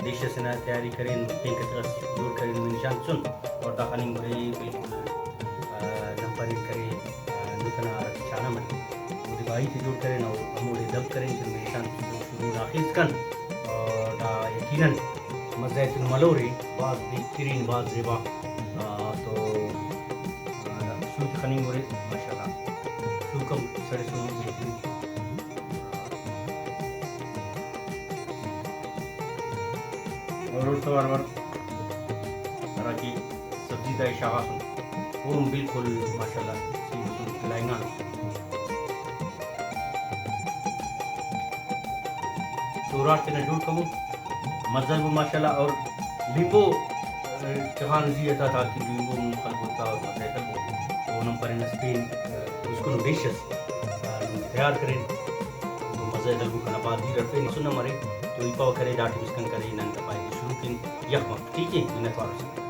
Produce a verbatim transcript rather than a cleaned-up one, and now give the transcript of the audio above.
ڈش ئسے نا تیاری کرین، پین کتغ اس جوڑ کرین، نمے نشان تسن۔ اور دا خننگ مرے بالکل، آ، نم پرین کرے، آ، نت ئنا ہرا چانہ مرے، اودے بائی تے جوڑ کرین اور ہموڑے دب کرین کہ نمے نشان تسن شروع نا آخیر اسکان۔ اور دا یقیناً مزہ تون ملورے، بھاز بہترین، بھاز زیبا۔ آ، تو، آ، سوت خننگ مرے، ماشاءاللہ۔ سوک ہم سڑسن بہترین۔ اور اوڑتون وار وار ہراکہ سبزی تا شاغاسن، او ہم بالکل ماشاءاللہ سیوسن، لائنگان۔ تو اراٹ تینا جوڑ کبو، مزہ بو ماشاءاللہ۔ اور لیمبو، آ، چغان زی آ تا، تاکہ لیمبو ہم خلکو تا مزہ تبو۔ تو نم پرین اسہ پین، آ، پوسکنو ڈش اس، آ، نم تیار کرین۔ تو مزہ دلبو کنا پا دیر ہرفے نسن ہم ارے، تو ای پاوہ کرے دا ٹائم اسکان کرے نن دا پائے شروع کن یخ مف، ٹھیک ہے، منت وار۔